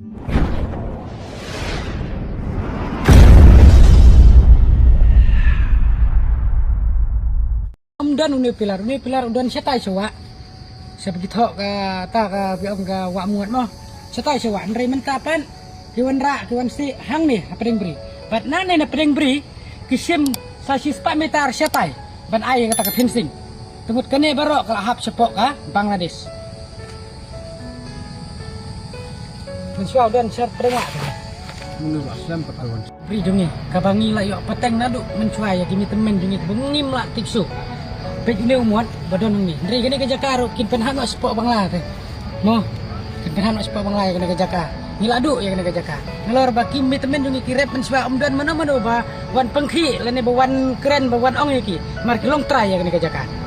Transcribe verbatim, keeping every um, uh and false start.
Um don une u pilar, une u pilar u don shatai sha wah. Sha ba ki thoh kata ka, ba ong ka wah mut mo. Shatai sha wah, hynrei mynta pat ki wanrah, ki wan sih hangne ha pdeng bri. Bad nangne na pdeng bri ki shim sa shispah meter shatai ban ai ïa kata ka fencing. Te mut kane baroh ka la hap shapoh ka Bangladesh. Mynshuwa u don sha pdeng wah te. Bri jong ngi, kaba ngi la ïoh pateng naduh mynshuwa ïa ki mei tymmen jong ngi ba ngim lah tip shuh. Peit une u mot ba don hangne. Hynrei kane ka jaka ruh kin pynhap noh shapoh Bangla te. Mo, kin pynhap noh shapoh Bangla ïa kane ka jaka. Ngi la duh ïa kane ka jaka. Nalor ba ki mei tymmen jong ngi ki rep mynshuwa, ym don mano mano ba wan pynkhih lane ba wan kren ba wan ong ïa ki. Namar ki long trai ïa kane ka jaka.